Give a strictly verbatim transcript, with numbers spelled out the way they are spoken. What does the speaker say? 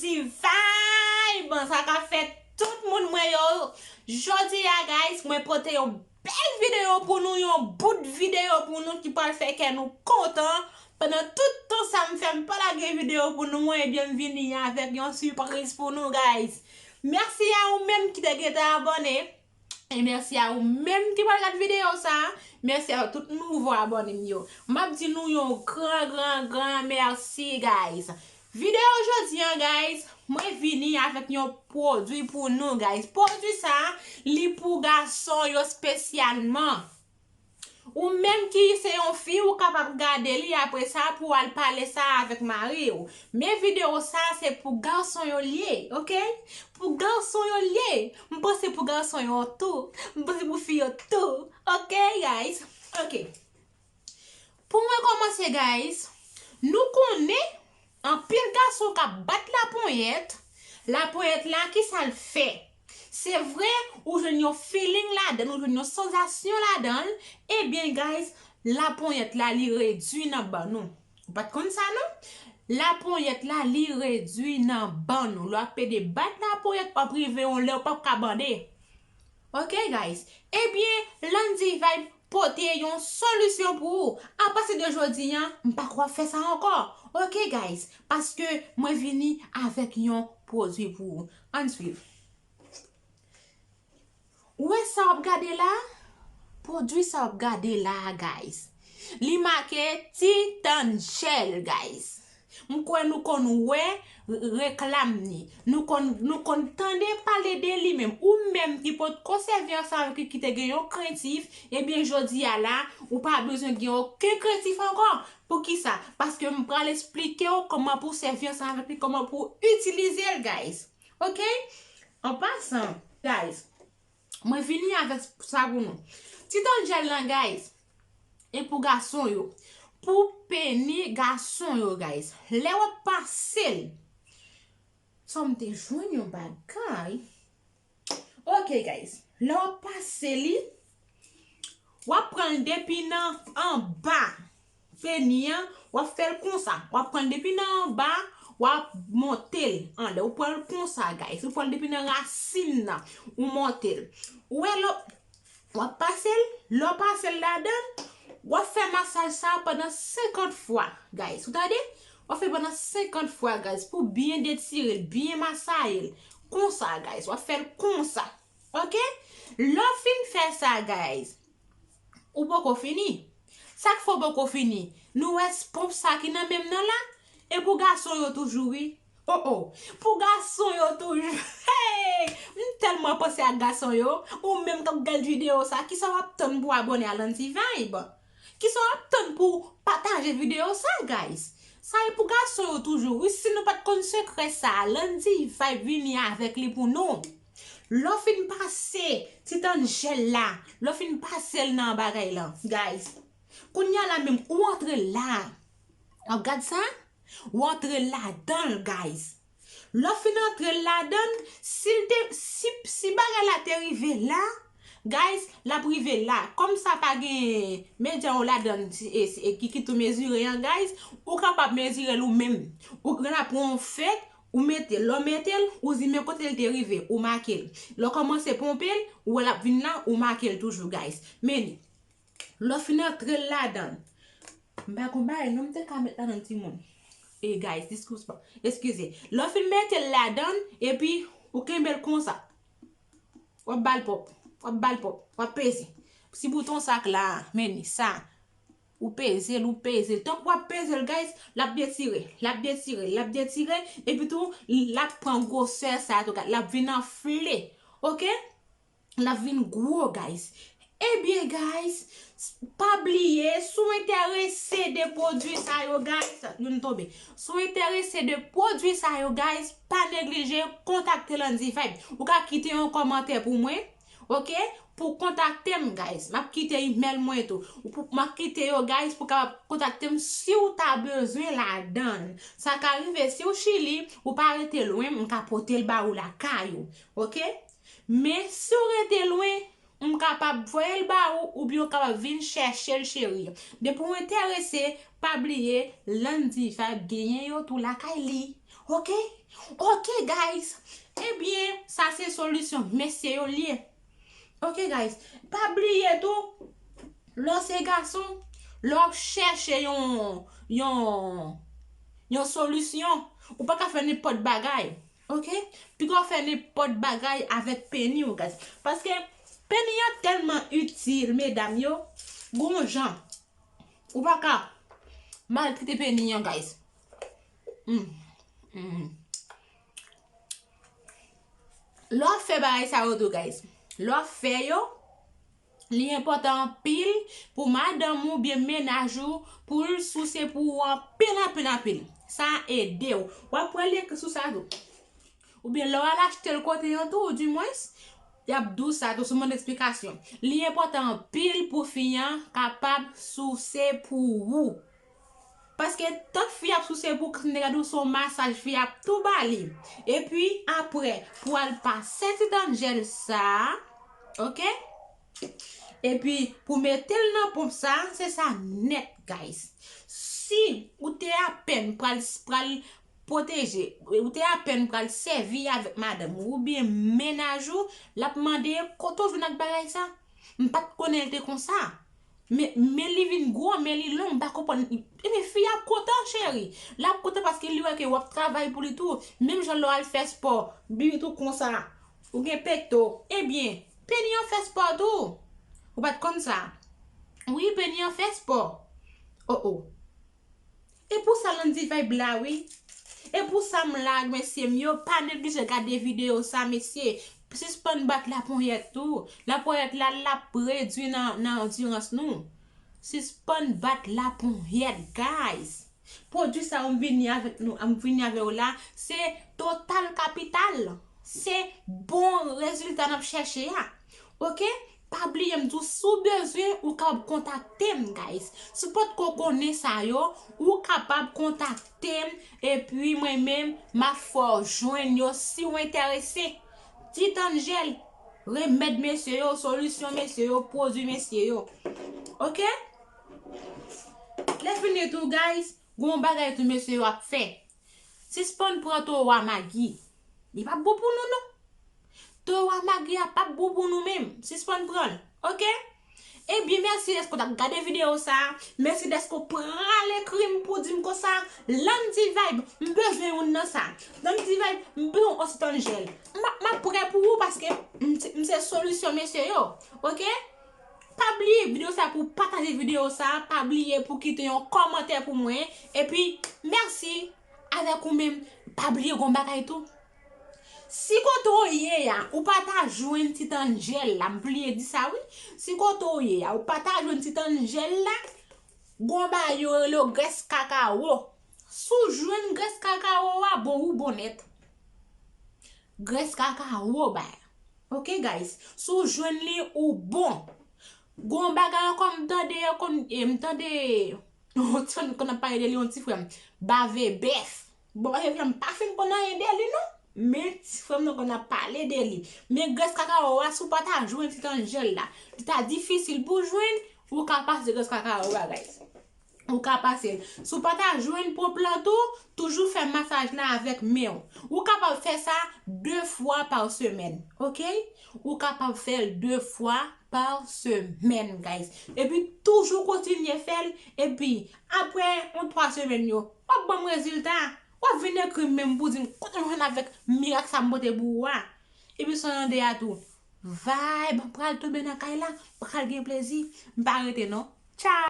Ti vibe, sa k ap fèt tout moun mwen yo. Jodi a, guys, mwen pote yon bèl videyo pou nou, yon bout videyo pou nou ki pral fè kè nou kontan. Pandan tout tan sa m fè m pa lage videyo pou nou, mwen, ebyen, m vini avèk yon sipriz pou nou, guys. Mèsi a ou menm ki te gentan abòne. E mèsi a ou menm ki pral gad videyo sa. Mèsi a tout nouvo abòne m yo. M ap di nou yon gran, gran, gran mèsi, guys. Videyo jodi an, guys, mwen vini avèk yon pwodui pou nou, guys. Pwodui sa, li pou gason yo espesyalman. Ou menm ki se yon fi, ou kapab gade li apre sa pou w al pale sa avèk mari w. Men videyo sa, se pou gason yo l ye, oke? Pou gason yo l ye. M panse pou gason yo tou. M panse pou fi yo tou. Oke, guys? Oke. Pou mwen kòmanse, guys, nou konnen anpil gason k ap bat laponyèt. Laponyèt la, ki sa l fè? Se vre, ou jwenn yon feeling ladan l, ou jwenn yon sansasyon ladan l. Ebyen, guys, laponyèt la, li redui nan bann ou. Ou pa t konn sa, non? Laponyèt la, li redui nan bann ou. Lè w ap pede bat laponyèt, w ap rive yon lè w p ap ka bande. Oke, guys? Ebyen, Landy Vibe pote yon solisyon pou ou. Apati de jodi an, m pa kwè w ap fè sa ankò. Oke, guys? Paske mwen vini avèk yon pwodui pou ou. Ann swiv. Ou wè sa w ap gade la? Pwodui sa w ap gade la, guys. Li make Titan Gel, guys. M kwè nou konn wè reklam ni. Nou konn, nou konn tande pale de li menm. Ou menm ki potko sèvi ansanm avèk li, ki te gen yon krentif, ebyen, jodi a la, ou pa bezwen gen okenn krentif ankò. Poukisa? Paske m pral esplike w kòman pou w sèvi ansanm avèk li, kòman pou w itilize l, guys. Oke? An pasan, guys, mwen vini avèk sa pou nou. Titan Gel lan, guys, e pou gason yo. Pou peni gason yo, guys. Lè w ap pase l, sa m te jwenn yon bagay. Oke, guys. Lè w ap pase li, w ap pran l depi nan anba peni an, w ap fè l konsa. W ap pran l depi nan anba, w ap monte l anlè. Ou pran l konsa, guys. Ou pran l depi nan rasin nan, ou monte l. Ou wè lè w ap pase l, lè w pase l ladan l, w ap fè masaj sa a pandan senkant fwa, guys. Ou tande? W ap fè l pandan senkant fwa, guys, pou byen detire l, byen masaye l. Konsa, guys. W ap fè l konsa. Oke? Lè w fin fè sa, guys, ou poko fini. Sa k fè w poko fini? Nou wè s-, ponp sa ki nan men m nan la? E pou gason yo toujou, wi. Oh, oh. Pou gason yo toujou. Hey! M tèlman panse ak gason yo. Ou menm k ap gad videyo sa, kisa w ap tann pou w abòne a Landy Vibe? Kisa w ap tann pou w pataje videyo sa, guys? Sa e pou gason yo toujou, wi. Si nou pa t konn sekrè sa, Landy Vibe vini avèk li pou nou. Lè w fin pase Titan Gel la, lè w fin pase l nan bagay lan, guys. Kounye a la menm, ou antre la. W ap gad sa? Ou antre ladan l, guys. Lè w fin antre l ladan l, si l te, si, si bagay la te rive la, guys, l ap rive la. Kòm sa pa gen medya yo ladan l, si, e, si, e, ki, ki tou mezire an, guys, ou kapab mezire l ou menm. Ou gen la pran yon fèt, ou mete l. Lè w mete l, ou di men kote l te rive, ou make l. Lè w kòmanse ponpe l, ou wè l ap vin la, ou make l toujou, guys. Men li. Lè w fin antre l ladan l. M pa gon bagay non m te ka met ladan l, timoun. E, guys, diskous pa. Eskize. Lè w fin mete l ladan l, epi ou kenbe l konsa. W ap ba l ponp. W ap ba l ponp. W ap peze. Si bouton sa k la a, men li, sa. Ou peze l, ou peze l. Tank w ap peze l, guys, l ap detire. L ap detire, l ap detire. Epi tou, l ap pran gwosè sa a tou, guys. L ap vin anfle. Oke? L ap vin gwo, guys. Ebyen, guys, pa bliye, si w enterese de pwodui sa yo, guys, youn tonbe. Si w enterese de pwodui sa yo, guys, pa neglije kontakte Landy Vibe. Ou ka kite yon kòmantè pou mwen, oke? Pou kontakte m, guys. M ap kite email mwen tou. Ou pou, m ap kite yo, guys, pou kapab kontakte m si w ta bezwen ladan l. Sa ka rive, si w Chili, ou pa rete lwen, m ka pote l ba ou lakay ou, oke? Men, si w rete lwen, M kapab voye l ba ou, oubyen ou kapab vin chèche l, cheri. Depi w enterese, pa bliye, Landy Vibe genyen yo tou lakay li. Oke? Oke, guys. Ebyen, sa se solisyon mesye yo l ye. Oke, guys. Pa bliye tou, lè w se gason, lè w ap chèche yon, yon, yon solisyon, ou pa ka fè nenpòt bagay. Oke? Piga w fè nenpòt bagay avèk peni w, guys. Paske peni an tèlman itil, medam yo. Gon jan. Ou pa ka maltrete peni an, guys. Mm. Mm. Lè w ap fè bagay sa yo tou, guys. Lè w ap fè yo, li enpòtan anpil pou madanm ou byen mennaj ou, pou l souse pou ou anpil, anpil, anpil. Sa ede w. W ap wè li ekri sou sa tou. Oubyen lè w al achte l kote yo tou, dimwens, y ap di w sa tou sou mond eksplikasyon. Li enpòtan anpil pou fi an kapab souse pou ou. Paske tank fi ap souse pou ou, nèg la di w se yon masaj fi ap tou ba li. Epi apre, pou al pase ti tanjèl sa, oke? Epi pou mete l nan ponp sa, se sa nèt, guys. Si ou te apèn pral, pral pwoteje, ou te apèn pral sèvi avèk madanm ou oubyen mennaj ou, l ap mande kote w jwenn ak bagay sa? M pa t konnen l te konsa. Men, men li vin gwo, men li long, m pa konprann. Ebyen, fi a ap kontan, cheri. L ap kontan paske li wè ke w ap travay pou li tou. Menm jan lè w al fè spò, bibit ou konsa, ou gen pekto. Ebyen, peni an fè spò tou. Ou pa t konn sa? Wi, peni an fè spò. Oh, oh. E pou sa Landy Vibe la, wi. E pou sa m la ak mesye m yo, pa neglije gade videyo sa, mesye. Sispann bat laponyèt tou. Laponyèt la, l ap redui nan, nan andirans nou. Sispann bat laponyèt, guys. Pwodui sa yo m vini avèk nou, m vini avè w la, se Total Capital. Se bon rezilta n ap chèche a. Oke? Pa bliye m di w, si w bezwen, ou kapab kontakte m, guys. Si w potko konnen sa yo, ou kapab kontakte m, epi mwen menm, m ap fè w jwenn yo si w enterese. Ti tanjèl, remèd mesye yo, solisyon mesye yo, pwodui mesye yo. Oke? Lè fini tou, guys, gon bagay tou mesye yo ap fè. Sispann pran towo a Magi. Li p ap bon pou nou, non. Towo a Magi a p ap bon pou nou menm. Sispann pran l. Oke? Ebyen, mèsi dèske w t ap gade videyo sa a. Mèsi dèske w pral ekri m pou di m konsa, Landy Vibe, m bezwen youn nan sa. Landy Vibe, m bezwen yon ti tanjèl. M ap, m ap prè pou ou paske m se, m se solisyon mesye yo. Oke? Pa bliye videyo sa pou pataje videyo sa. Pa bliye pou kite yon kòmantè pou mwen. Epi, mèsi. Avèk ou menm, pa bliye gon bagay tou. Si kote w ye a, ou pa ta jwenn ti tanjèl la, m bliye di sa wi. Si kote w ye a, ou pa ta jwenn ti tanjèl la, gon bagay yo rele w grès kakawo. Si w jwenn grès kakawo a, bon, ou bon nèt. Grès kakawo, bay. Oke, guys. Si w jwenn li, ou bon. Gon bagay ankò m tande, m tande yon ti frè m konn ap pale de li, yon ti frè m. Bave bèf. Bon, bave bèf, m pa fin konn anyen de li, non. Men ti frè m nan konn ap pale de li. Men grès kakawo a, si w pa ta jwenn ti tanjèl la, li ta difisil pou w jwenn, ou ka pase grès kakawo a, guys. Ou ka pase l. Si w pa ta jwenn ponp lan tou, toujou fè masaj la avèk men w. Ou kapab fè sa de fwa pa semèn, oke? Ou kapab fè l de fwa pa semèn, guys. Epi toujou kontinye fè l. Epi apre yon twa semèn yo, w ap ban m rezilta. W ap vin ekri m menm pou di m kote w jwenn avèk mirak sa m pote pou ou a. Epi san yon de a tou. Vibe pral tonbe nan kay la, pral gen plezi. M pa rete non. Tchao!